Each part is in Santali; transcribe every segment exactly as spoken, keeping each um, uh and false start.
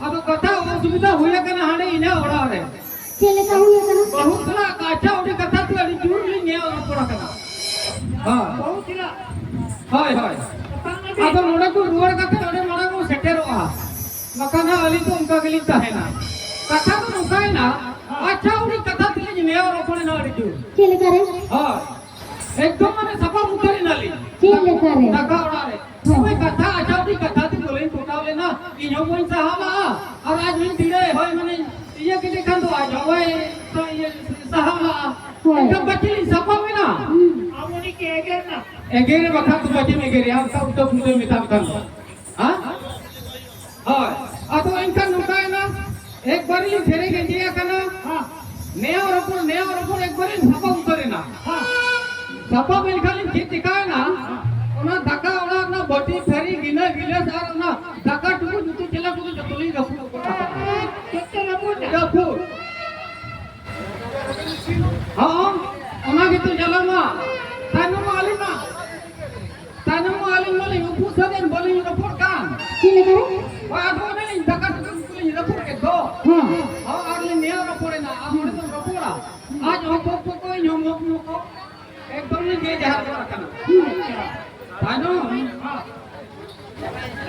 ᱟᱫᱚ ᱠᱟᱛᱷᱟ ᱚᱥᱩᱵᱤᱫᱷᱟ ᱦᱩᱭ ᱟᱠᱟᱱᱟ ᱦᱟᱸᱰᱮ ᱤᱧᱟᱹᱜ ᱚᱲᱟᱜ ᱨᱮ᱾ ᱪᱮᱫ ᱞᱮᱠᱟ ᱦᱩᱭ ᱟᱠᱟᱱᱟ? ᱵᱟᱹᱦᱩ ᱥᱟᱞᱟᱜ ᱠᱟᱪᱷᱟ ᱩᱰᱤ ᱠᱟᱛᱷᱟ ᱛᱮ ᱟᱹᱰᱤ ᱡᱳᱨ ᱞᱤᱧ ᱱᱮᱭᱟᱣ ᱨᱚᱯᱚᱲ ᱟᱠᱟᱱᱟ᱾ ᱦᱳᱭ᱾ ᱵᱟᱹᱦᱩ ᱥᱟᱞᱟᱜ? ᱦᱳᱭ, ᱦᱳᱭ᱾ ᱛᱟᱯᱟᱢ ᱟᱹᱰᱤ? ᱟᱫᱚ ᱱᱚᱰᱮ ᱠᱚ ᱨᱩᱣᱟᱹᱲ ᱠᱟᱛᱮ ᱱᱚᱰᱮ ᱢᱟᱲᱟᱝ ᱵᱚᱱ ᱥᱮᱴᱮᱨᱚᱜᱼᱟ᱾ ᱵᱟᱠᱷᱟᱱ ᱦᱟᱸᱜ ᱟᱹᱞᱤᱧ ᱫᱚ ᱚᱱᱠᱟ ᱜᱮᱞᱤᱧ ᱛᱟᱦᱮᱱᱟ᱾ ᱠᱟᱛᱷᱟ ᱫᱚ ᱱᱚᱝᱠᱟᱭᱮᱱᱟ, ᱟᱪᱪᱷᱟ ᱩᱰᱤ ᱠᱟᱛᱷᱟ ᱛᱮᱞᱤᱧ ᱱᱮᱭᱟᱣ ᱨᱚᱯᱚᱲᱮᱱᱟ ᱟᱹᱰᱤ ᱡᱳᱨ᱾ ᱪᱮᱫ ᱞᱮᱠᱟ ᱨᱮ? ᱦᱳᱭ᱾ ᱮᱠᱫᱚᱢ ᱢᱟᱱᱮ ᱥᱟᱯᱟ ᱩᱛᱟᱹᱨ ᱮᱱᱟᱞᱤᱧ᱾ ᱪᱮᱫ ᱞᱮᱠᱟ ᱨᱮ? ᱫᱟᱠᱟ ᱚᱲᱟᱜ ᱨᱮ᱾ ᱦᱮᱸ᱾ ᱦᱳᱭ, ᱠᱟᱛᱷᱟ ᱟᱪᱪᱷᱟ ᱩᱰᱤ ᱠᱟᱛᱷᱟ ᱛᱮ ᱵᱟᱹᱞᱤᱧ ᱯᱚᱴᱟᱣ ᱞᱮᱱᱟ, ᱤᱧ ᱦᱚᱸ ᱵᱟᱹᱧ ᱥᱟᱦᱟᱣ ᱞᱟᱜᱼᱟ᱾ ᱟᱨ ᱟᱡ ᱢᱤᱫ ᱵᱷᱤᱲᱟᱹ ᱦᱳᱭ ᱢᱟᱱᱮ ᱤᱭᱟᱹ ᱠᱮᱫᱮ ᱠᱷᱟᱱ ᱫᱚ ᱟᱡ ᱦᱚᱸ ᱵᱟᱭ ᱥᱟ-, ᱤᱭᱟᱹ ᱥᱟᱦᱟᱣ ᱞᱟᱜᱼᱟ᱾ ᱦᱳᱭ᱾ ᱮᱱᱠᱷᱟᱱ ᱵᱟᱹᱪᱤ ᱞᱤᱧ ᱥᱟᱯᱟ ᱢᱮᱱᱟ᱾ ᱦᱩᱸ᱾ ᱟᱢ ᱩᱱᱤ ᱠᱮ ᱮᱜᱮᱨ ᱱᱟ᱾ ᱮᱜᱮᱨᱮ ᱵᱟᱠᱷᱟᱱ ᱫᱚ ᱵᱟᱹᱪᱤᱢ ᱮᱜᱮᱨᱮᱭᱟ, ᱚᱱᱠᱟ ᱩᱞᱴᱟᱹ ᱯᱩᱞᱴᱟᱹ ᱢᱮᱛᱟᱢ ᱠᱷᱟᱱ ᱫᱚ᱾ ᱦᱮᱸ? ᱦᱳᱭ᱾ ᱟᱫᱚ ᱮᱱᱠᱷᱟᱱ ᱱᱚᱝᱠᱟᱭᱮᱱᱟ, ᱮᱠᱵᱟᱨᱮ ᱞᱤᱧ ᱥᱮᱨᱮᱧ ᱜᱮᱸᱡᱮ ᱟᱠᱟᱱᱟ᱾ ᱦᱮᱸ᱾ ᱱᱮᱭᱟᱣ ᱨᱚᱯᱚᱲ, ᱱᱮᱭᱟᱣ ᱨᱚᱯᱚᱲ ᱮᱠᱵᱟᱨᱮ ᱞᱤᱧ ᱥᱟᱯᱟ ᱩᱛᱟᱹᱨᱮᱱᱟ᱾ ᱦᱮᱸ᱾ ᱥᱟᱯᱟ ᱢᱮᱱᱠᱷᱟᱱ ᱞᱤᱧ ᱪᱮᱫ ᱪᱤᱠᱟᱭᱮᱱᱟ? ᱦᱮᱸ᱾ ᱚᱱᱟ ᱫᱟᱠᱟ ᱚᱲᱟᱜ ᱨᱮᱱᱟᱜ ᱵᱟᱹᱴᱤ, ᱛᱷᱟᱹᱨᱤ, ᱜᱤᱱᱟᱹ, ᱜᱤᱞᱟᱹᱥ ᱟᱨ ᱚᱱᱟ ᱫᱟᱠᱟ ᱴᱩᱠᱩᱡ ᱩᱛᱩ ᱪᱮᱞᱟ ᱠᱚᱫᱚ ᱡᱚᱛᱚ ᱞᱤᱧ ᱨᱟᱹᱯᱩᱫ ᱜᱚᱫ ᱟᱠᱟᱫᱟ᱾ ᱪᱮᱫ ᱛᱮ ᱨᱟᱹᱯᱩᱫ? ᱨᱟᱹᱯᱩᱫ᱾ ᱦᱚᱸ, ᱚᱱᱟ ᱜᱮᱛᱚ ᱡᱟᱞᱟ ᱢᱟ᱾ ᱛᱟᱭᱱᱚᱢ ᱢᱟ ᱟᱹᱞᱤᱧ ᱢᱟ, ᱛᱟᱭᱱᱚᱢ ᱢᱟ ᱟᱹᱞᱤᱧ ᱢᱟᱞᱤᱧ ᱩᱯᱩ ᱥᱟᱹᱛ ᱮᱱ, ᱵᱟᱹᱞᱤᱧ ᱨᱚᱯᱚᱲ ᱠᱟᱱ᱾ ᱪᱮᱫ ᱞᱮᱠᱟ ᱨᱮ? ᱦᱳᱭ, ᱟᱫᱚ ᱚᱱᱮ ᱞᱤᱧ ᱫᱟᱠᱟ ᱴᱩᱠᱩᱡ ᱠᱚᱞᱤᱧ ᱨᱟᱹᱯᱩᱫ ᱠᱮᱫ ᱫᱚ᱾ ᱦᱮᱸ᱾ ᱦᱚᱸ, ᱟᱨ ᱞᱤᱧ ᱱᱮᱭᱟᱣ ᱨᱚᱯᱚᱲᱮᱱᱟ, ᱟᱨ ᱚᱸᱰᱮ ᱫᱚᱢ ᱨᱚᱯᱚᱲᱟ᱾ ᱟᱡ ᱦᱚᱸ ᱯᱚᱠ ᱯᱚᱠ ᱠᱚ, ᱤᱧ ᱦᱚᱸ ᱢᱚᱠ ᱢᱚᱠ ᱠᱚ᱾ ᱮᱠᱫᱚᱢ ᱞᱤᱧ ᱵᱮᱡᱟᱦᱟᱨ ᱜᱚᱫ ᱟᱠᱟᱱᱟ᱾ ᱛᱟᱭᱱᱚᱢ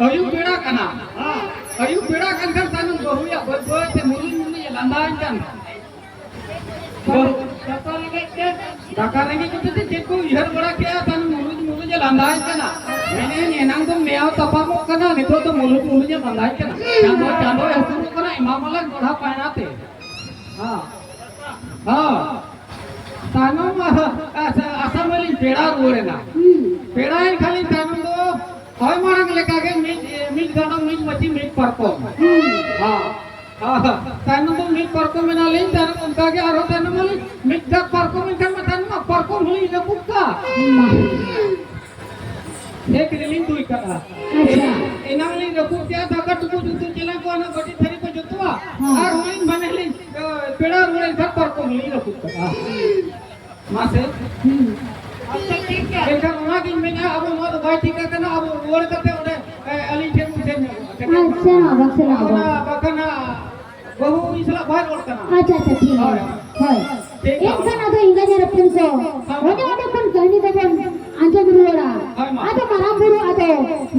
ᱟᱹᱭᱩᱵ ᱵᱮᱲᱟ ᱠᱟᱱᱟ᱾ ᱟᱹᱭᱩᱵ ᱵᱮᱲᱟ ᱠᱟᱱ ᱠᱷᱟᱱ ᱛᱟᱭᱱᱚᱢ ᱵᱟᱹᱦᱩᱭᱟ ᱵᱟᱹᱭ ᱵᱟᱹᱭ ᱛᱮ ᱢᱩᱞᱩᱡ ᱢᱩᱞᱩᱡ ᱮ ᱞᱟᱸᱫᱟᱭᱮᱱ ᱠᱟᱱ᱾ ᱫᱟᱠᱟ ᱨᱮᱸᱜᱮᱡ ᱠᱚᱛᱮ ᱪᱮᱫ ᱠᱚ ᱩᱭᱦᱟᱹᱨ ᱵᱟᱲᱟ ᱠᱮᱜᱼᱟ, ᱛᱟᱭᱱᱚᱢ ᱢᱩᱞᱩᱡ ᱢᱩᱞᱩᱡ ᱮ ᱞᱟᱸᱫᱟᱭᱮᱱ ᱠᱟᱱᱟ᱾ ᱢᱮᱱᱮᱱ, ᱮᱱᱟᱝ ᱫᱚᱢ ᱱᱮᱭᱟᱣ ᱛᱟᱯᱟᱢᱚᱜ ᱠᱟᱱᱟ, ᱱᱤᱛᱚᱜ ᱫᱚ ᱢᱩᱞᱩᱡ ᱢᱩᱞᱩᱡ ᱮ ᱞᱟᱸᱫᱟᱭᱮᱱ ᱠᱟᱱᱟ᱾ ᱪᱟᱸᱫᱚ, ᱪᱟᱸᱫᱚᱭ ᱦᱟᱹᱥᱩᱨᱚᱜ ᱠᱟᱱᱟ, ᱮᱢᱟᱢᱟᱞᱟᱝ ᱫᱚᱲᱦᱟ ᱯᱟᱭᱲᱟ ᱛᱮ᱾ ᱦᱮᱸ᱾ ᱦᱮᱸ᱾ ᱛᱟᱭᱱᱚᱢ, ᱟᱥᱟ, ᱟᱥᱟ ᱢᱟᱹᱞᱤᱧ ᱯᱮᱲᱟ ᱨᱩᱣᱟᱹᱲᱮᱱᱟ᱾ ᱦᱩᱸ᱾ ᱯᱮᱲᱟᱭᱮᱱ ᱠᱷᱟᱱᱤᱧ ᱛᱟᱭᱱᱚᱢ ᱫᱚ ᱦᱳᱭ ᱢᱟᱲᱟᱝ ᱞᱮᱠᱟᱜᱮ ᱢᱤᱫ, ᱢᱤᱫ ᱜᱟᱰᱚ, ᱢᱤᱫ ᱢᱟᱹᱪᱤ, ᱢᱤᱫ ᱯᱟᱨᱠᱚᱢ᱾ ᱦᱩᱸ᱾ ᱦᱮᱸ᱾ ᱦᱮᱸ᱾ ᱛᱟᱭᱱᱚᱢ ᱫᱚ ᱢᱤᱫ ᱯᱟᱨᱠᱚᱢ ᱮᱱᱟᱞᱤᱧ, ᱛᱟᱭᱱᱚᱢ ᱚᱱᱠᱟᱜᱮ ᱟᱨᱦᱚᱸ ᱛᱟᱭᱱᱚᱢ ᱟᱹᱞᱤᱧ ᱢᱤᱫ ᱫᱷᱟᱣ ᱯᱟᱨᱠᱚᱢ ᱮᱱᱠᱷᱟᱱ ᱢᱟ ᱛᱟᱭᱱᱚᱢ ᱢᱟ ᱯᱟᱨᱠᱚᱢ ᱦᱚᱸᱞᱤᱧ ᱨᱟᱹᱯᱩᱫ ᱠᱟᱜ᱾ ᱦᱩᱸ᱾ ᱴᱷᱤᱠ ᱨᱮᱞᱤᱧ ᱫᱩᱭ ᱠᱟᱜᱼᱟ᱾ ᱟᱪᱪᱷᱟ᱾ ᱮᱱᱟᱝ ᱞᱤᱧ ᱨᱟᱹᱯᱩᱫ ᱠᱮᱜᱼᱟ, ᱫᱟᱠᱟ ᱴᱩᱠᱩᱡ ᱩᱛᱩ ᱪᱮᱞᱟᱝ ᱠᱚ, ᱚᱱᱟ ᱵᱟᱹᱴᱤ ᱛᱷᱟᱹᱨᱤ ᱠᱚ ᱡᱚᱛᱚᱣᱟᱜ᱾ ᱦᱮᱸ᱾ ᱟᱨ ᱦᱚᱸᱜᱼᱚᱭ ᱢᱟᱱᱮ ᱞᱤᱧ, ᱮ, ᱯᱮᱲᱟ ᱨᱩᱣᱟᱹᱲ ᱮᱱᱠᱷᱟᱱ ᱯᱟᱨᱠᱚᱢ ᱞᱤᱧ ᱨᱟᱹᱯᱩᱫ ᱠᱟᱜᱼᱟ᱾ ᱢᱟᱥᱮ᱾ ᱦᱩᱸ᱾ ᱟᱪᱪᱷᱟ, ᱴᱷᱤᱠ ᱜᱮᱭᱟ᱾ ᱮᱱᱠᱷᱟᱱ ᱚᱱᱟᱜᱤᱧ ᱢᱮᱱᱟ, ᱟᱵᱚ ᱱᱚᱣᱟ ᱫᱚ ᱵᱟᱭ ᱴᱷᱤᱠ ᱟᱠᱟᱱᱟ, ᱟᱵᱚ ᱨᱩᱣᱟᱹᱲ ᱠᱟᱛᱮ ᱚᱸᱰᱮ, ᱮ, ᱟᱹᱞᱤᱧ ᱴᱷᱮᱱ ᱵᱚᱱ ᱥᱮᱱ ᱧᱚᱜᱚᱜᱼᱟ᱾ ᱟᱪᱪᱷᱟ᱾ ᱵᱟᱠᱷᱟᱱ ᱦᱟᱸᱜ ᱵᱟᱹᱦᱩ ᱤᱧ ᱥᱟᱞᱟᱜ ᱵᱟᱭ ᱨᱚᱲ ᱠᱟᱱᱟ᱾ ᱟᱪᱪᱷᱟ, ᱟᱪᱪᱷᱟ, ᱴᱷᱤᱠ ᱜᱮᱭᱟ᱾ ᱦᱳᱭ᱾ ᱦᱳᱭ᱾ ᱴᱷᱤᱠ ᱜᱮᱭᱟ᱾ ᱮᱱᱠᱷᱟᱱ ᱟᱫᱚ ᱮᱸᱜᱟᱧ ᱟᱨ ᱦᱚᱯᱚᱱ ᱠᱚ, ᱦᱮᱸ᱾ ᱚᱱᱮ ᱚᱸᱰᱮ ᱠᱷᱚᱱ ᱠᱟᱹᱦᱱᱤ ᱫᱚᱵᱚᱱ ᱟᱸᱡᱚᱢ ᱨᱩᱣᱟᱹᱲᱟ᱾ ᱦᱳᱭ, ᱢᱟ᱾ ᱟᱫᱚ ᱢᱟᱨᱟᱝ ᱵᱩᱨᱩ ᱟᱫᱚ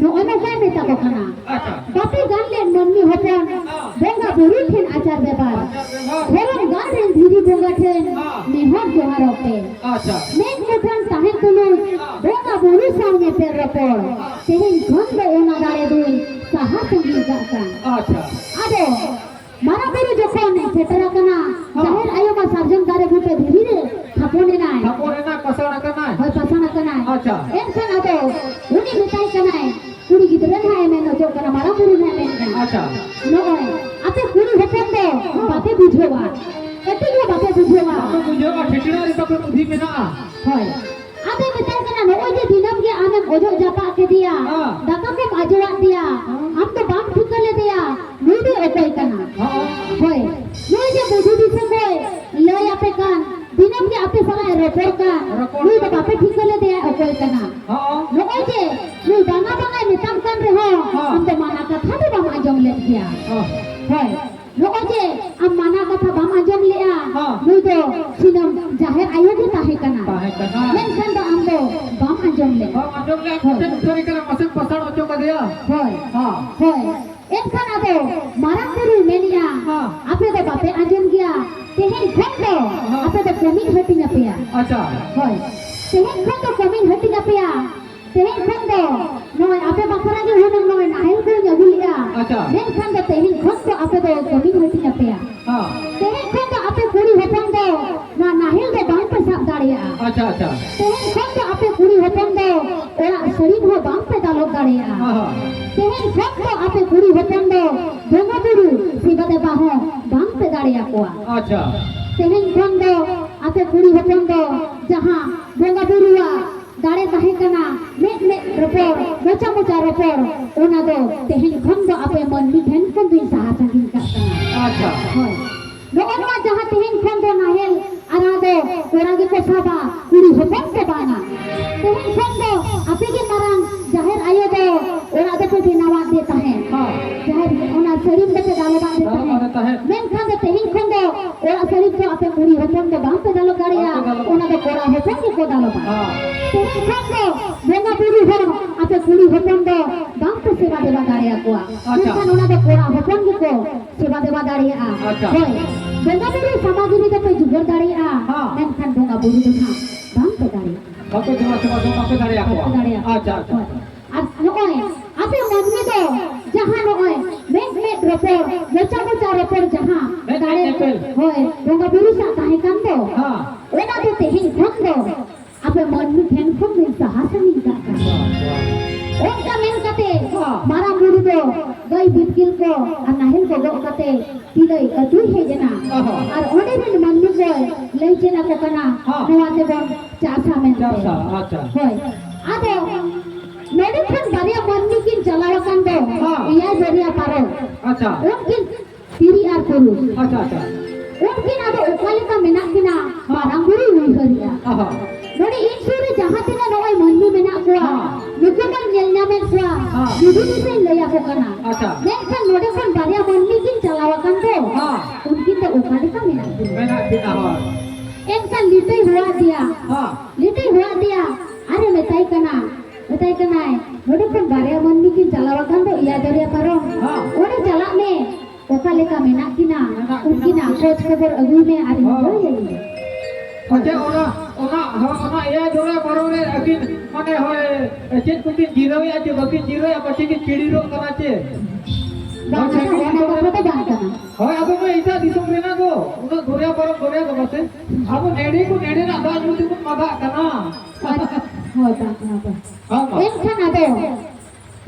ᱱᱚᱜᱼᱚᱭ ᱱᱚᱝᱠᱟᱭ ᱢᱮᱛᱟ ᱠᱚ ᱠᱟᱱᱟ᱾ ᱟᱪᱪᱷᱟ᱾ ᱵᱟᱯᱮ ᱜᱟᱱ ᱞᱮᱫ ᱢᱟᱹᱱᱢᱤ ᱦᱚᱯᱚᱱ, ᱦᱮᱸ᱾ ᱵᱚᱸᱜᱟ ᱵᱩᱨᱩ ᱴᱷᱮᱱ ᱟᱪᱟᱨ ᱵᱮᱵᱷᱟᱨ᱾ ᱟᱪᱪᱷᱟ, ᱦᱮᱸ᱾ ᱫᱷᱚᱨᱚᱢ ᱜᱟᱲ ᱨᱮᱱ ᱫᱷᱤᱨᱤ ᱵᱚᱸᱜᱟ ᱴᱷᱮᱱ, ᱦᱮᱸ᱾ ᱱᱮᱦᱚᱨ ᱡᱚᱦᱟᱨᱚᱜ ᱯᱮ᱾ ᱟᱪᱪᱷᱟ᱾ ᱢᱮᱫ ᱢᱩᱴᱷᱟᱹᱱ ᱛᱟᱦᱮᱸ ᱛᱩᱞᱩᱡ, ᱦᱮᱸ᱾ ᱵᱚᱸᱜᱟ ᱵᱩᱨᱩ ᱥᱟᱶ ᱧᱮᱯᱮᱞ ᱨᱚᱯᱚᱲ᱾ ᱦᱮᱸ᱾ ᱛᱮᱦᱮᱧ ᱠᱷᱚᱱ ᱫᱚ ᱚᱱᱟ ᱫᱟᱲᱮ ᱫᱚᱧ ᱥᱟᱦᱟ ᱥᱟᱺᱜᱤᱧ ᱠᱟᱜ ᱠᱟᱱ᱾ ᱟᱪᱪᱷᱟ᱾ ᱟᱫᱚ ᱢᱟᱨᱟᱝ ᱵᱩᱨᱩ ᱡᱚᱠᱷᱚᱱ ᱥᱮᱴᱮᱨ ᱟᱠᱟᱱᱟ, ᱦᱮᱸ᱾ ᱡᱟᱦᱮᱨ ᱟᱭᱳ ᱢᱟ ᱥᱟᱨᱡᱚᱢ ᱫᱟᱨᱮ ᱵᱩᱴᱟᱹ ᱫᱷᱤᱨᱤ ᱨᱮ ᱛᱷᱟᱯᱚᱱ ᱮᱱᱟᱭ᱾ ᱛᱷᱟᱯᱚᱱ ᱮᱱᱟᱭ, ᱯᱟᱥᱟᱲ ᱟᱠᱟᱱᱟᱭ᱾ ᱦᱳᱭ, ᱯᱟᱥᱟᱲ ᱟᱠᱟᱱᱟᱭ᱾ ᱟᱪᱪᱷᱟ᱾ ᱮᱱᱠᱷᱟᱱ ᱟᱫᱚ ᱩᱱᱤ ᱢᱮᱛᱟᱭ ᱠᱟᱱᱟᱭ, ᱠᱩᱲᱤ ᱜᱤᱫᱽᱨᱟᱹ ᱱᱟᱦᱟᱜ ᱮ ᱢᱮᱱ ᱚᱪᱚᱜ ᱠᱟᱱᱟ, ᱢᱟᱨᱟᱝ ᱵᱩᱨᱩ ᱱᱟᱦᱟᱜ ᱮ ᱢᱮᱱ ᱠᱟᱱᱟ᱾ ᱟᱪᱪᱷᱟ᱾ ᱱᱚᱜᱼᱚᱭ, ᱟᱯᱮ ᱠᱩᱲᱤ ᱦᱚᱯᱚᱱ ᱫᱚ ᱦᱮᱸ᱾ ᱵᱟᱯᱮ ᱵᱩᱡᱷᱟᱹᱣᱟ, ᱠᱟᱹᱴᱤᱡ ᱦᱚᱸ ᱵᱟᱯᱮ ᱵᱩᱡᱷᱟᱹᱣᱟ᱾ ᱵᱟᱯᱮ ᱵᱩᱡᱷᱟᱹᱣᱟ, ᱴᱷᱤᱠᱨᱟ ᱨᱮ ᱛᱟᱯᱮ ᱵᱩᱫᱷᱤ ᱢᱮᱱᱟᱜᱼᱟ᱾ ᱦᱳᱭ᱾ ᱟᱫᱚᱭ ᱢᱮᱛᱟᱭ ᱠᱟᱱᱟ, ᱱᱚᱜᱼᱚᱭ ᱡᱮ ᱫᱤᱱᱟᱹᱢ ᱜᱮ ᱟᱢᱮᱢ ᱚᱡᱚᱜ ᱡᱟᱯᱟᱜ ᱠᱮᱫᱮᱭᱟ, ᱦᱮᱸ᱾ ᱫᱟᱠᱟ ᱠᱚᱢ ᱟᱡᱚᱣᱟᱜ ᱫᱮᱭᱟ, ᱦᱮᱸ᱾ ᱟᱢ ᱫᱚ ᱵᱟᱢ ᱴᱷᱤᱠᱟᱹ ᱞᱮᱫᱮᱭᱟ, ᱱᱩᱭ ᱫᱚ ᱚᱠᱚᱭ ᱠᱟᱱᱟ? ᱦᱮᱸ᱾ ᱦᱳᱭ, ᱱᱩᱭ ᱡᱮ ᱵᱩᱫᱷᱤ ᱫᱤᱥᱟᱹ ᱠᱚᱭ ᱞᱟᱹᱭ ᱟᱯᱮ ᱠᱟᱱ, ᱫᱤᱱᱟᱹᱢ ᱜᱮ ᱟᱯᱮ ᱥᱟᱞᱟᱜ ᱮ ᱨᱚᱯᱚᱲ ᱠᱟᱱ, ᱨᱚᱯᱚᱲ ᱱᱩᱭ ᱫᱚ ᱠᱟᱱ᱾ ᱵᱟᱯᱮ ᱴᱷᱤᱠᱟᱹ ᱞᱮᱫᱮᱭᱟ ᱚᱠᱚᱭ ᱠᱟᱱᱟ? ᱦᱮᱸ᱾ ᱱᱚᱜᱼᱚᱭ ᱡᱮ ᱱᱩᱭ ᱵᱟᱝᱟ ᱵᱟᱝᱟᱭ ᱢᱮᱛᱟᱢ ᱠᱟᱱ ᱨᱮᱦᱚᱸ, ᱦᱮᱸ᱾ ᱟᱢ ᱫᱚ ᱢᱟᱱᱟ ᱠᱟᱛᱷᱟ ᱫᱚ ᱵᱟᱢ ᱟᱸᱡᱚᱢ ᱞᱮᱫ ᱜᱮᱭᱟ᱾ ᱦᱮᱸ᱾ ᱦᱳᱭ, ᱱᱚᱜᱼᱚᱭ ᱡᱮ ᱟᱢ ᱢᱟᱱᱟ ᱠᱟᱛᱷᱟ ᱵᱟᱢ ᱟᱸᱡᱚᱢ ᱞᱮᱜᱼᱟ, ᱦᱮᱸ᱾ ᱱᱩᱭ ᱫᱚ ᱥᱤᱱᱟᱹᱢ ᱡᱟᱦᱮᱨ ᱟᱭᱳ ᱜᱮ ᱛᱟᱦᱮᱸ ᱠᱟᱱᱟ᱾ ᱛᱟᱦᱮᱸ ᱠᱟᱱᱟ᱾ ᱢᱮᱱᱠᱷᱟᱱ ᱫᱚ ᱟᱢ ᱫᱚ ᱵᱟᱢ ᱟᱸᱡᱚᱢ ᱞᱮᱜᱼᱟ᱾ ᱵᱟᱢ ᱟᱸᱡᱚᱢ ᱞᱮᱜᱼᱟ, ᱦᱳᱭ᱾ ᱠᱚᱴᱮᱡ ᱩᱛᱟᱹᱨ ᱠᱟᱱᱟ, ᱢᱟᱥᱮᱢ ᱯᱟᱥᱟᱲ ᱦᱚᱪᱚ ᱠᱟᱫᱮᱭᱟ᱾ ᱦᱳᱭ᱾ ᱦᱮᱸ᱾ ᱦᱳᱭ᱾ ᱮᱱᱠᱷᱟᱱ ᱟᱫᱚ ᱢᱟᱨᱟᱝ ᱵᱩᱨᱩᱭ ᱢᱮᱱᱮᱜᱼᱟ, ᱦᱮᱸ᱾ ᱟᱯᱮ ᱫᱚ ᱵᱟᱯᱮ ᱟᱸᱡᱚᱢ ᱜᱮᱭᱟ, ᱛᱮᱦᱮᱧ ᱠᱷᱚᱱ ᱫᱚ ᱦᱮᱸ᱾ ᱟᱯᱮ ᱫᱚ ᱠᱟᱹᱢᱤᱧ ᱦᱟᱹᱴᱤᱧ ᱟᱯᱮᱭᱟ᱾ ᱟᱪᱪᱷᱟ᱾ ᱦᱳᱭ, ᱛᱮᱦᱮᱧ ᱠᱷᱚᱱ ᱫᱚ ᱠᱟᱹᱢᱤᱧ ᱦᱟᱹᱴᱤᱧ ᱟᱯᱮᱭᱟ᱾ ᱛᱮᱦᱮᱧ ᱠᱷᱚᱱ ᱫᱚ ᱱᱚᱜᱼᱚᱭ ᱟᱯᱮ ᱵᱟᱠᱷᱨᱟ ᱜᱮ ᱦᱩᱱᱟᱹᱝ ᱱᱚᱜᱼᱚᱭ ᱱᱟᱦᱮᱞ ᱠᱚᱧ ᱟᱹᱜᱩ ᱞᱮᱜᱼᱟ᱾ ᱟᱪᱪᱷᱟ᱾ ᱢᱮᱱᱠᱷᱟᱱ ᱫᱚ ᱛᱮᱦᱮᱧ ᱠᱷᱚᱱ ᱫᱚ ᱟᱯᱮ ᱫᱚ ᱠᱟᱹᱢᱤᱧ ᱦᱟᱹᱴᱤᱧ ᱟᱯᱮᱭᱟ᱾ ᱦᱮᱸ᱾ ᱛᱮᱦᱮᱧ ᱠᱷᱚᱱ ᱫᱚ ᱟᱯᱮ ᱠᱩᱲᱤ ᱦᱚᱯᱚᱱ ᱫᱚ ᱱᱚᱣᱟ ᱱᱟᱦᱮᱞ ᱫᱚ ᱵᱟᱝ ᱯᱮ ᱥᱟᱵ ᱫᱟᱲᱮᱭᱟᱜᱼᱟ᱾ ᱟᱪᱪᱷᱟ, ᱟᱪᱪᱷᱟ᱾ ᱛᱮᱦᱮᱧ ᱠᱷᱚᱱ ᱫᱚ ᱟᱯᱮ ᱠᱩᱲᱤ ᱦᱚᱯᱚᱱ ᱫᱚ ᱚᱲᱟᱜ ᱥᱟᱹᱲᱤᱢ ᱦᱚᱸ ᱵᱟᱝ ᱯᱮ ᱫᱟᱞᱚᱵ ᱫᱟᱲᱮᱭᱟᱜᱼᱟ᱾ ᱦᱮᱸ, ᱦᱮᱸ᱾ ᱛᱮᱦᱮᱧ ᱠᱷᱚᱱ ᱫᱚ ᱟᱯᱮ ᱠᱩᱲᱤ ᱦᱚᱯᱚᱱ ᱫᱚ ᱵᱚᱸᱜᱟ ᱵᱩᱨᱩ ᱥᱮᱵᱟ ᱫᱮᱵᱟ ᱦᱚᱸ ᱵᱟᱝ ᱯᱮ ᱫᱟᱲᱮᱭᱟᱠᱚᱣᱟ᱾ ᱟᱪᱪᱷᱟ᱾ ᱛᱮᱦᱮᱧ ᱠᱷᱚᱱ ᱫᱚ ᱟᱯᱮ ᱠᱩᱲᱤ ᱦᱚᱯᱚᱱ ᱫᱚ ᱡᱟᱦᱟᱸ ᱵᱚᱸᱜᱟ ᱵᱩᱨᱩᱣᱟᱜ ᱫᱟᱲᱮ ᱛᱟᱦᱮᱸ ᱠᱟᱱᱟ, ᱢᱮᱫ ᱢᱮᱫ ᱨᱚᱯᱚᱲ, ᱢᱚᱪᱟ ᱢᱚᱪᱟ ᱨᱚᱯᱚᱲ, ᱚᱱᱟ ᱫᱚ ᱛᱮᱦᱮᱧ ᱠᱷᱚᱱ ᱫᱚ ᱟᱯᱮ ᱢᱟᱹᱱᱢᱤ ᱴᱷᱮᱱ ᱠᱷᱚᱱ ᱫᱚᱧ ᱥᱟᱦᱟ ᱥᱟᱺᱜᱤᱧ ᱠᱟᱜ ᱠᱟᱱᱟ᱾ ᱟᱪᱪᱷᱟ᱾ ᱦᱳᱭ᱾ ᱱᱚᱜᱼᱚ ᱱᱚᱣᱟ ᱡᱟᱦᱟᱸ ᱛᱮᱦᱮᱧ ᱠᱷᱚᱱ ᱫᱚ ᱱᱟᱦᱮᱞ ᱟᱨᱟᱬ ᱫᱚ ᱠᱚᱲᱟ ᱜᱮᱠᱚ ᱥᱟᱵᱟ, ᱠᱩᱲᱤ ᱦᱚᱯᱚᱱ ᱫᱚ ᱵᱟᱝᱟ᱾ ᱛᱮᱦᱮᱧ ᱠᱷᱚᱱ ᱫᱚ ᱟᱯᱮ ᱜᱮ ᱢᱟᱨᱟᱝ ᱡᱟᱦᱮᱨ ᱟᱭᱳ ᱫᱚ ᱚᱲᱟᱜ ᱫᱚᱯᱮ ᱵᱮᱱᱟᱣᱟᱫ ᱜᱮ ᱛᱟᱦᱮᱸᱫ᱾ ᱦᱳᱭ᱾ ᱡᱟᱦᱮᱨ ᱥᱟᱹᱲᱤᱢ ᱫᱚᱯᱮ ᱫᱟᱞᱚᱵᱟᱜ ᱫᱮ ᱛᱟᱦᱮᱸᱫ᱾ ᱢᱮᱱᱠᱷᱟᱱ ᱫᱚ ᱛᱮᱦᱮᱧ ᱠᱷᱚᱱ ᱫᱚ ᱚᱲᱟᱜ ᱥᱟᱹᱲᱤᱢ ᱫᱚ ᱟᱯᱮ ᱠᱩᱲᱤ ᱦᱚᱯᱚᱱ ᱫᱚ ᱵᱟᱝ ᱯᱮ ᱫᱟᱞᱚᱵ ᱫᱟᱲᱮᱭᱟᱜᱼᱟ᱾ ᱚᱱᱟ ᱫᱚ ᱠᱚᱲᱟ ᱦᱚᱯᱚᱱ ᱜᱮᱠᱚ ᱫᱟᱞᱚᱵᱟ᱾ ᱛᱮᱦᱮᱧ ᱠᱷᱚᱱ ᱫᱚ ᱵᱚᱸᱜᱟ ᱵᱩᱨᱩ ᱦᱚᱸ ᱟᱯᱮ ᱠᱩᱲᱤ ᱦᱚᱯᱚᱱ ᱫᱚ ᱵᱟᱝ ᱯᱮ ᱥᱮᱵᱟ ᱫᱮᱵᱟ ᱫᱟᱲᱮᱭᱟᱠᱚᱣᱟ᱾ ᱢᱮᱱᱠᱷᱟᱱ ᱚᱱᱟ ᱫᱚ ᱠᱚᱲᱟ ᱦᱚᱯᱚᱱ ᱜᱮᱠᱚ ᱥᱮᱵᱟ ᱫᱮᱵᱟ ᱫᱟᱲᱮᱭᱟᱜᱼᱟ᱾ ᱦᱳᱭ, ᱵᱚᱸᱜᱟ ᱵᱩᱨᱩ ᱥᱟᱢᱟᱜᱨᱤ ᱫᱚᱯᱮ ᱡᱩᱜᱟᱲ ᱫᱟᱲᱮᱭᱟᱜᱼᱟ᱾ ᱢᱮᱱᱠᱷᱟᱱ ᱵᱚᱸᱜᱟ ᱵᱩᱨᱩ ᱫᱚ ᱱᱟᱦᱟᱜ ᱵᱟᱝ ᱯᱮ ᱫᱟᱲᱮᱭᱟᱜᱼᱟ᱾ ᱵᱟᱯᱮ ᱫᱮᱵᱟ ᱥᱮᱵᱟ ᱫᱚ ᱵᱟᱯᱮ ᱫᱟᱲᱮᱭᱟᱠᱚᱣᱟ᱾ ᱵᱟᱯᱮ ᱫᱟᱲᱮᱭᱟᱠᱚᱣᱟ᱾ ᱟᱪᱪᱷᱟ, ᱟᱪᱪᱷᱟ᱾ ᱦᱳᱭ᱾ ᱟᱨ ᱱᱚᱜᱼᱚᱭ ᱟᱯᱮ ᱢᱟᱹᱱᱢᱤ ᱫᱚ ᱡᱟᱦᱟᱸ ᱱᱚᱜᱼᱚᱭ ᱢᱮᱫ ᱢᱮᱫ ᱨᱚᱯᱚᱲ, ᱢᱚᱪᱟ ᱢᱚᱪᱟ ᱨᱚᱯᱚᱲ ᱡᱟᱦᱟᱸ ᱢᱮᱫ ᱢᱮᱫ ᱫᱟᱲᱮ, ᱧᱮᱯᱮᱞ᱾ ᱦᱳᱭ, ᱵᱚᱸᱜᱟ ᱵᱩᱨᱩ ᱥᱟᱶ ᱛᱟᱦᱮᱸ ᱠᱟᱱ ᱫᱚ, ᱚᱱᱟ ᱫᱚ ᱛᱮᱦᱮᱧ ᱠᱷᱚᱱ ᱫᱚ ᱟᱯᱮ ᱢᱟᱹᱱᱢᱤ ᱴᱷᱮᱱ ᱠᱷᱚᱱ ᱵᱚᱱ ᱥᱟᱦᱟ ᱥᱟᱺᱜᱤᱧ ᱠᱟᱜ ᱠᱟᱱᱟ᱾ ᱚᱱᱠᱟ ᱢᱮᱱ ᱠᱟᱛᱮ ᱢᱟᱨᱟᱝ ᱵᱩᱨᱩ ᱫᱚ ᱜᱟᱹᱭ ᱵᱤᱛᱠᱤᱞ ᱠᱚ ᱟᱨ ᱱᱟᱦᱮᱞ ᱠᱚ ᱜᱚᱜ ᱠᱟᱛᱮ ᱛᱤᱨᱟᱹᱭ ᱟᱹᱪᱩᱨ ᱦᱮᱡ ᱮᱱᱟ᱾ ᱟᱨ ᱚᱸᱰᱮ ᱨᱮᱱ ᱢᱟᱹᱱᱢᱤ ᱠᱚᱭ ᱞᱟᱹᱭ ᱪᱮᱫ ᱟᱠᱚ ᱠᱟᱱᱟ, ᱱᱚᱣᱟ ᱛᱮᱵᱚᱱ ᱪᱟᱥᱟ ᱢᱮᱱᱛᱮ᱾ ᱪᱟᱥᱟ, ᱟᱪᱪᱷᱟ᱾ ᱦᱳᱭ᱾ ᱟᱫᱚ ᱱᱚᱰᱮ ᱠᱷᱚᱱ ᱵᱟᱨᱭᱟ ᱢᱟᱹᱱᱢᱤ ᱠᱤᱱ ᱪᱟᱞᱟᱣ ᱟᱠᱟᱱ ᱫᱚ ᱮᱭᱟᱭ ᱫᱚᱨᱭᱟ ᱯᱟᱨᱚᱢ᱾ ᱟᱪᱪᱷᱟ᱾ ᱩᱱᱠᱤᱱ ᱛᱤᱨᱤ ᱟᱨ ᱯᱩᱨᱩᱥ᱾ ᱟᱪᱪᱷᱟ, ᱟᱪᱪᱷᱟ᱾ ᱩᱱᱠᱤᱱ ᱟᱫᱚ ᱚᱠᱟ ᱞᱮᱠᱟ ᱢᱮᱱᱟᱜ ᱠᱤᱱᱟ, ᱢᱟᱨᱟᱝ ᱵᱩᱨᱩᱭ ᱩᱭᱦᱟᱹᱨᱮᱜᱼᱟ᱾ ᱱᱚᱰᱮ ᱤᱧ ᱥᱩᱨ ᱨᱮ ᱡᱟᱦᱟᱸ ᱛᱤᱱᱟᱹᱜ ᱱᱚᱜᱼᱚᱭ ᱢᱟᱹᱱᱢᱤ ᱢᱮᱱᱟᱜ ᱠᱚᱣᱟ, ᱱᱩᱠᱩ ᱢᱟᱧ ᱧᱮᱞ ᱧᱟᱢᱮᱫ ᱠᱚᱣᱟ, ᱵᱩᱫᱷᱤ ᱫᱤᱥᱟᱹᱧ ᱞᱟᱹᱭ ᱟᱠᱚ ᱠᱟᱱᱟ᱾ ᱟᱪᱪᱷᱟ᱾ ᱢᱮᱱᱠᱷᱟᱱ ᱱᱚᱰᱮ ᱠᱷᱚᱱ ᱵᱟᱨᱭᱟ ᱢᱟᱹᱱᱢᱤ ᱠᱤᱱ ᱪᱟᱞᱟᱣ ᱟᱠᱟᱱ ᱫᱚ, ᱩᱱᱠᱤᱱ ᱫᱚ ᱚᱠᱟ ᱞᱮᱠᱟ ᱢᱮᱱᱟᱜ ᱠᱤᱱᱟ? ᱢᱮᱱᱟᱜ ᱠᱤᱱᱟ, ᱦᱳᱭ᱾ ᱮᱱᱠᱷᱟᱱ ᱞᱤᱴᱟᱹᱭ ᱦᱚᱦᱚ ᱟᱫᱮᱭᱟ᱾ ᱞᱤᱴᱟᱹᱭ ᱦᱚᱦᱚ ᱟᱫᱮᱭᱟ, ᱟᱨᱮ ᱢᱮᱛᱟᱭ ᱠᱟᱱᱟ, ᱢᱮᱛᱟᱭ ᱠᱟᱱᱟᱭ, ᱱᱚᱰᱮ ᱠᱷᱚᱱ ᱵᱟᱨᱭᱟ ᱢᱟᱹᱱᱢᱤ ᱠᱤᱱ ᱪᱟᱞᱟᱣ ᱟᱠᱟᱱ ᱫᱚ ᱮᱭᱟᱭ ᱫᱚᱨᱭᱟ ᱯᱟᱨᱚᱢ᱾ ᱚᱸᱰᱮ ᱪᱟᱞᱟᱜ ᱢᱮ, ᱚᱠᱟ ᱞᱮᱠᱟ ᱢᱮᱱᱟᱜ ᱠᱤᱱᱟ, ᱩᱱᱠᱤᱱᱟᱜ ᱠᱷᱚᱡᱽ ᱠᱷᱚᱵᱚᱨ ᱟᱹᱜᱩᱭ ᱢᱮ ᱟᱨ ᱤᱧ ᱞᱟᱹᱭ ᱟᱹᱧ ᱢᱮ᱾ ᱟᱪᱪᱷᱟ, ᱚᱱᱟ, ᱚᱱᱟ, ᱦᱚᱸ, ᱚᱱᱟ ᱮᱭᱟᱭ ᱫᱚᱨᱭᱟ ᱯᱟᱨᱚᱢ ᱨᱮ ᱟᱹᱠᱤᱱ, ᱢᱟᱱᱮ, ᱦᱳᱭ, ᱪᱮᱫ ᱠᱚᱠᱤᱱ ᱡᱤᱨᱟᱹᱣᱮᱫᱼᱟ ᱪᱮ ᱵᱟᱹᱠᱤᱱ ᱡᱤᱨᱟᱹᱣᱮᱫᱼᱟ, ᱯᱟᱪᱮ ᱠᱤᱱ ᱪᱤᱲᱤᱨᱚᱜ ᱠᱟᱱᱟ ᱪᱮ? ᱵᱟᱝ, ᱟᱪᱪᱷᱟ, ᱚᱱᱟ ᱠᱟᱛᱷᱟ ᱫᱚ ᱵᱟᱝ ᱠᱟᱱᱟ᱾ ᱦᱳᱭ, ᱟᱫᱚ ᱢᱟ ᱮᱴᱟᱜ ᱫᱤᱥᱚᱢ ᱨᱮᱱᱟᱜ ᱫᱚ, ᱩᱱᱟᱹᱜ ᱫᱚᱨᱭᱟ ᱯᱟᱨᱚᱢ ᱫᱚᱨᱭᱟ ᱫᱚ ᱵᱟᱥᱮ? ᱟᱵᱚ ᱱᱮᱰᱮ ᱠᱚ ᱱᱮᱰᱮᱱᱟᱜ ᱫᱟᱜ ᱧᱩ ᱛᱮᱵᱚᱱ ᱢᱟᱫᱟᱜ ᱠᱟᱱᱟ᱾ ᱦᱳᱭ, ᱵᱟᱝ, ᱵᱟᱝ, ᱵᱟᱝ᱾ ᱦᱳᱭ, ᱵᱟᱝ᱾ ᱮᱱᱠᱷᱟᱱ ᱟᱫᱚ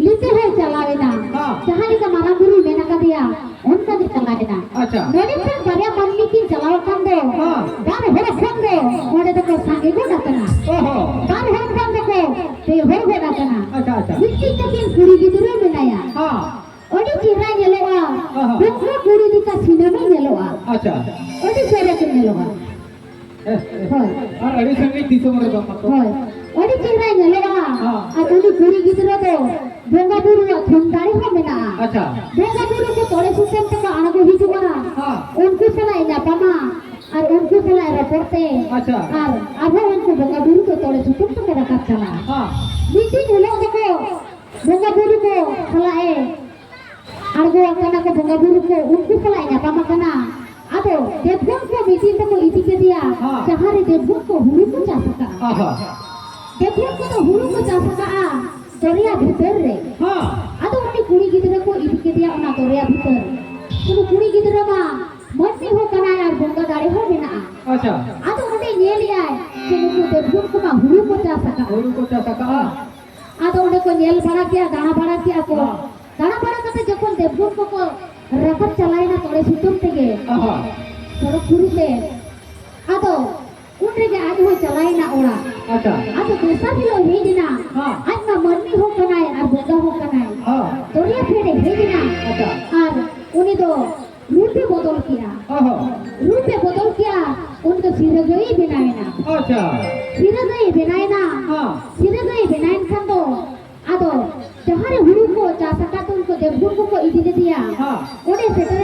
ᱞᱤᱴᱟᱹ ᱦᱚᱸᱭ ᱪᱟᱞᱟᱣ ᱮᱱᱟ᱾ ᱦᱮᱸ᱾ ᱡᱟᱦᱟᱸ ᱞᱮᱠᱟ ᱢᱟᱨᱟᱝ ᱵᱩᱨᱩᱭ ᱢᱮᱱ ᱟᱠᱟᱫᱮᱭᱟ, ᱚᱱᱠᱟ ᱜᱮ ᱪᱟᱞᱟᱣ ᱮᱱᱟ᱾ ᱟᱪᱪᱷᱟ᱾ ᱱᱚᱰᱮ ᱠᱷᱚᱱ ᱵᱟᱨᱭᱟ ᱢᱟᱹᱱᱢᱤ ᱠᱤᱱ ᱪᱟᱞᱟᱣ ᱟᱠᱟᱱ ᱫᱚ, ᱦᱮᱸ᱾ ᱵᱟᱨ ᱦᱚᱲ ᱠᱷᱚᱱ ᱫᱚ ᱚᱸᱰᱮ ᱫᱚᱠᱚ ᱥᱟᱸᱜᱮ ᱜᱚᱫ ᱟᱠᱟᱱᱟ᱾ ᱚ ᱦᱚᱸ᱾ ᱵᱟᱨ ᱦᱚᱲ ᱠᱷᱚᱱ ᱫᱚᱠᱚ ᱯᱮ ᱦᱚᱲ ᱜᱚᱫ ᱟᱠᱟᱱᱟ᱾ ᱟᱪᱪᱷᱟ, ᱟᱪᱪᱷᱟ᱾ ᱢᱤᱫᱴᱤᱡ ᱛᱟᱹᱠᱤᱱ ᱠᱩᱲᱤ ᱜᱤᱫᱽᱨᱟᱹ ᱢᱮᱱᱟᱭᱟ᱾ ᱦᱮᱸ᱾ ᱟᱹᱰᱤ ᱪᱮᱦᱨᱟᱭ ᱧᱮᱞᱚᱜᱼᱟ᱾ ᱦᱮᱸ, ᱦᱮᱸ᱾ ᱰᱟᱺᱜᱩᱣᱟᱹ ᱠᱩᱲᱤ ᱞᱮᱠᱟ ᱥᱤᱱᱮᱢᱟᱭ ᱧᱮᱞᱚᱜᱼᱟ᱾ ᱟᱪᱪᱷᱟ᱾ ᱟᱹᱰᱤ ᱪᱚᱨᱚᱠᱮ ᱧᱮᱞᱚᱜᱼᱟ᱾ ᱦᱮᱸ, ᱦᱮᱸ᱾ ᱦᱳᱭ᱾ ᱟᱨ ᱟᱹᱰᱤ ᱥᱟᱺᱜᱤᱧ ᱫᱤᱥᱚᱢ ᱨᱮᱫᱚ ᱢᱟᱛᱚ᱾ ᱦᱳᱭ᱾ ᱟᱹᱰᱤ ᱪᱮᱦᱨᱟᱭ ᱧᱮᱞᱚᱜᱼᱟ᱾ ᱦᱮᱸ᱾ ᱟᱨ ᱩᱱᱤ ᱠᱩᱲᱤ ᱜᱤᱫᱽᱨᱟᱹ ᱫᱚ ᱵᱚᱸᱜᱟ ᱵᱩᱨᱩᱣᱟᱜ ᱛᱷᱩᱢ ᱫᱟᱲᱮ ᱦᱚᱸ ᱢᱮᱱᱟᱜᱼᱟ᱾ ᱟᱪᱪᱷᱟ᱾ ᱵᱚᱸᱜᱟ ᱵᱩᱨᱩ ᱠᱚ ᱛᱚᱲᱮ ᱥᱩᱛᱟᱹᱢ ᱛᱮᱠᱚ ᱟᱬᱜᱚ ᱦᱤᱡᱩᱜᱼᱟ᱾ ᱦᱮᱸ᱾ ᱩᱱᱠᱩ ᱥᱟᱞᱟᱜ ᱮ ᱧᱟᱯᱟᱢᱟ ᱟᱨ ᱩᱱᱠᱩ ᱥᱟᱞᱟᱜ ᱮ ᱨᱚᱯᱚᱲ ᱛᱮ, ᱟᱪᱪᱷᱟ᱾ ᱟᱨ ᱟᱨᱦᱚᱸ ᱩᱱᱠᱩ ᱵᱚᱸᱜᱟ ᱵᱩᱨᱩ ᱠᱚ ᱛᱚᱲᱮ ᱥᱩᱛᱟᱹᱢ ᱛᱮᱠᱚ ᱨᱟᱠᱟᱵ ᱪᱟᱞᱟᱜᱼᱟ᱾ ᱦᱮᱸ᱾ ᱢᱤᱫ ᱫᱤᱱ ᱦᱤᱞᱳᱜ ᱫᱚᱠᱚ ᱵᱚᱸᱜᱟ ᱵᱩᱨᱩ ᱠᱚ ᱥᱟᱞᱟᱜ ᱮ ᱟᱬᱜᱚ ᱟᱠᱟᱱᱟ ᱠᱚ, ᱵᱚᱸᱜᱟ ᱵᱩᱨᱩ ᱠᱚ ᱩᱱᱠᱩ ᱥᱟᱞᱟᱜ ᱮ ᱧᱟᱯᱟᱢ ᱟᱠᱟᱱᱟ᱾ ᱟᱫᱚ ᱫᱮᱵᱽᱜᱩᱱ ᱠᱚ ᱢᱤᱫ ᱫᱤᱱ ᱛᱮᱠᱚ ᱤᱫᱤ ᱠᱮᱫᱮᱭᱟ, ᱦᱮᱸ᱾ ᱡᱟᱦᱟᱸ ᱨᱮ ᱫᱮᱵᱽᱜᱩᱱ ᱠᱚ ᱦᱩᱲᱩ ᱠᱚ ᱪᱟᱥ ᱟᱠᱟᱫᱼᱟ᱾ ᱟᱦᱟ᱾ ᱫᱮᱵᱽᱜᱩᱱ ᱠᱚᱫᱚ ᱦᱩᱲᱩ ᱠᱚ ᱪᱟᱥ ᱟᱠᱟᱫᱼᱟ ᱫᱚᱨᱭᱟ ᱵᱷᱤᱛᱟᱹᱨ ᱨᱮ᱾ ᱦᱮᱸ᱾ ᱟᱫᱚ ᱩᱱᱤ ᱠᱩᱲᱤ ᱜᱤᱫᱽᱨᱟᱹ ᱠᱚ ᱤᱫᱤ ᱠᱮᱫᱮᱭᱟ ᱚᱱᱟ ᱫᱚᱨᱭᱟ ᱵᱷᱤᱛᱟᱹᱨ᱾ ᱩᱱᱤ ᱠᱩᱲᱤ ᱜᱤᱫᱽᱨᱟᱹ ᱢᱟ ᱢᱟᱹᱱᱢᱤ ᱦᱚᱸ ᱠᱟᱱᱟᱭ ᱟᱨ ᱵᱚᱸᱜᱟ ᱫᱟᱲᱮ ᱦᱚᱸ ᱢᱮᱱᱟᱜᱼᱟ᱾ ᱟᱪᱪᱷᱟ᱾ ᱟᱫᱚ ᱚᱸᱰᱮ ᱧᱮᱞᱮᱜᱼᱟᱭ ᱡᱮ ᱱᱩᱠᱩ ᱫᱮᱵᱽᱜᱩᱱ ᱠᱚᱢᱟ ᱦᱩᱲᱩ ᱠᱚ ᱪᱟᱥ ᱟᱠᱟᱫᱼᱟ᱾ ᱦᱩᱲᱩ ᱠᱚ ᱪᱟᱥ ᱟᱠᱟᱫᱼᱟ᱾ ᱟᱫᱚ ᱚᱸᱰᱮ ᱠᱚ ᱧᱮᱞ ᱵᱟᱲᱟ ᱠᱮᱜᱼᱟ, ᱫᱟᱬᱟ ᱵᱟᱲᱟ ᱠᱮᱜᱼᱟ ᱠᱚ᱾ ᱦᱮᱸ᱾ ᱫᱟᱬᱟ ᱵᱟᱲᱟ ᱠᱟᱛᱮ ᱡᱚᱠᱷᱚᱱ ᱫᱮᱵᱽᱜᱩᱱ ᱠᱚᱠᱚ ᱨᱟᱠᱟᱵ ᱪᱟᱞᱟᱣᱮᱱᱟ ᱛᱚᱲᱮ ᱥᱩᱛᱟᱹᱢ ᱛᱮᱜᱮ ᱟᱦᱟ᱾ ᱥᱚᱲᱚᱠ ᱯᱩᱨᱤ ᱛᱮ, ᱟᱫᱚ ᱩᱱ ᱨᱮᱜᱮ ᱟᱡ ᱦᱚᱸᱭ ᱪᱟᱞᱟᱣᱮᱱᱟ ᱚᱲᱟᱜ᱾ ᱟᱪᱪᱷᱟ᱾ ᱟᱫᱚ ᱫᱚᱥᱟᱨ ᱦᱤᱞᱳᱜ ᱦᱮᱡ ᱮᱱᱟ᱾ ᱦᱮᱸ᱾ ᱟᱡ ᱢᱟ ᱢᱟᱹᱱᱢᱤ ᱦᱚᱸ ᱠᱟᱱᱟᱭ ᱟᱨ ᱵᱚᱸᱜᱟ ᱦᱚᱸ ᱠᱟᱱᱟᱭ᱾ ᱦᱮᱸ᱾ ᱫᱚᱨᱭᱟ ᱯᱷᱮᱰ ᱮ ᱦᱮᱡ ᱮᱱᱟ᱾ ᱟᱪᱪᱷᱟ᱾ ᱟᱨ ᱩᱱᱤ ᱫᱚ ᱨᱩᱯ ᱮ ᱵᱚᱫᱚᱞ ᱠᱮᱜᱼᱟ᱾ ᱚ ᱦᱚᱸ᱾ ᱨᱩᱯ ᱮ ᱵᱚᱫᱚᱞ ᱠᱮᱜᱼᱟ, ᱩᱱᱤ ᱫᱚ ᱥᱤᱨᱟᱹ ᱜᱟᱹᱭ ᱮ ᱵᱮᱱᱟᱣ ᱮᱱᱟ᱾ ᱟᱪᱪᱷᱟ᱾ ᱥᱤᱨᱟᱹ ᱜᱟᱹᱭ ᱮ ᱵᱮᱱᱟᱣ ᱮᱱᱟ᱾ ᱦᱮᱸ᱾ ᱥᱤᱨᱟᱹ ᱜᱟᱹᱭ ᱮ ᱵᱮᱱᱟᱣ ᱮᱱ ᱠᱷᱟᱱ ᱫᱚ, ᱟᱫᱚ ᱡᱟᱦᱟᱸ ᱨᱮ ᱦᱩᱲᱩ ᱠᱚ ᱪᱟᱥ ᱟᱠᱟᱫ ᱫᱚ, ᱩᱱᱠᱩ ᱫᱮᱵᱽᱜᱩᱱ ᱠᱚᱠᱚ ᱤᱫᱤ ᱞᱮᱫᱮᱭᱟ᱾ ᱦᱮᱸ᱾ ᱚᱸᱰᱮ ᱥᱮᱴᱮᱨ